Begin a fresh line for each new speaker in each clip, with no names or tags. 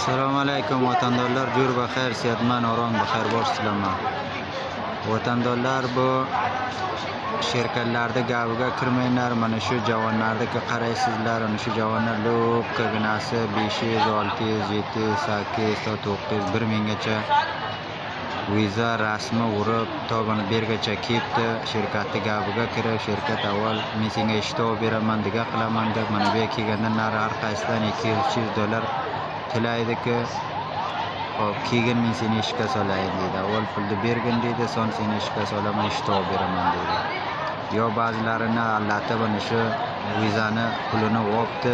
Assalomu alaykum, vatandorlar, jo'r baxayr, sihatman, orom baxayr borsizlarmi? Vatandorlar, bu shirkatlarni gapiga kirmanglar. Mana shu javonlarga qaraysizlar, ana shu javonlar lo'kkaginasi 500, 600, 700, 800, 900, 1000 gacha viza rasmi urib, to mana bu yergacha kelibdi. Shirkatni gapiga kirib, shirkat avval men senga ish topib beraman, diga qilaman deb, mana bu yerga kelganda nari har qaysidan 200-300 dollar tilaydiki, hop, keyin men seni ishga solayin deydi. Avval pulni bergin deydi, so'ng seni ishga solaman, ish topib beraman deydi. Yo ba'zilarini allatib, ana shu vizani pulini olibdi,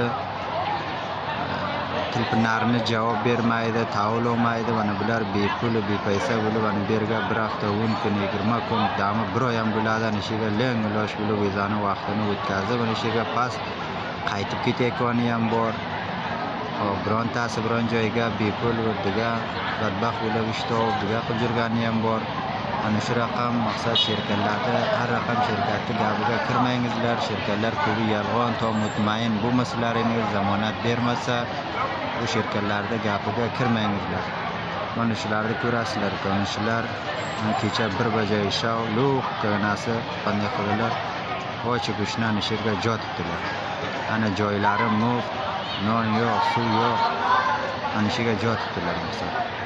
telefonlarini javob bermaydi, tavil olmaydi. Mana bular bepul, bepaysa bo'lib, mana bu yerga bir hafta, 10 kun, 20 kun, dami bir oy ham bo'ladi, ana shu yerga ling ulosh bo'lib vizani vaqtini o'tkazib, ana shu yerga past qaytib ketayotgani ham bor. Hop, birontasi biron joyga bepul degan badbaxt bo'lib ish topib degan qilib yurgani ham bor. Ana shu raqam maqsad shirkatlarni, har raqam shirkatni gapiga kirmangizlar. Shirkatlar ko'pi yolg'on, to mutmain bo'lmasalaringiz, zamonat bermasa, bu shirkatlarni gapiga kirmangizlar. Mana shularni ko'rasizlar, mana shular kecha bir baja shav lo'kkanasi qanday qildilar, och go'shtni ana shu yerga jotibdilar. Ana joylari muft, non yo'q, suv yo'q, ana shu yerga jotibdilar maqsad.